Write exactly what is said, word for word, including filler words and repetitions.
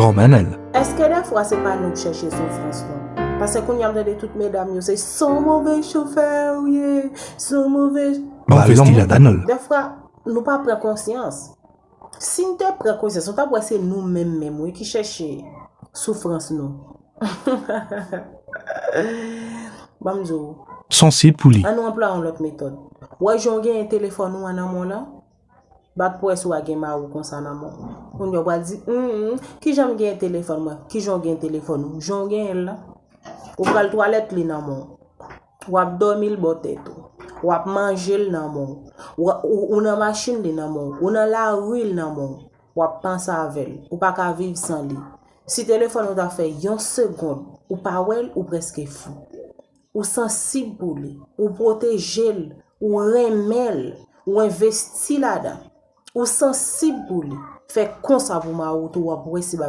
Granmènèl. Èske dèfwa se pa nou k chèche soufrans nou? Paske kounye a m tande tout medam yo se son move chofè ou ye, son move. Ba l lanmou. Dèfwa nou pa pran konsyans. Si n te pran konsyans, nou t ap wè se nou menm menm wi ki chèche soufrans nou. Ban m di w. Sansib pou li. An nou anplwaye yon lòt metòd. Wè jan w genyen telefòn ou an nan men w lan? Bat pwès ou a gen mari w konsa nan men w. Kounye a w pral di, hum, kijan m genyen telefòn mwen? Kijan w genyen telefòn ou? Jan w genyen l lan? Ou pral twalèt li nan men w. W ap dòmi l bò tèt ou. W ap manje l nan men w. Ou nan machin li nan men w. Ou nan lari l nan men w. W ap panse avè l. Ou pa ka viv san li. Si telefòn ou ta fè yon segonn, ou pa wè l, ou prèske fou. Ou sansib pou li. Ou pwoteje l. Ou renmen l. Ou envesti ladan. Ou sansib pou li. Fè konsa pou mari w tou, w ap wè si bagay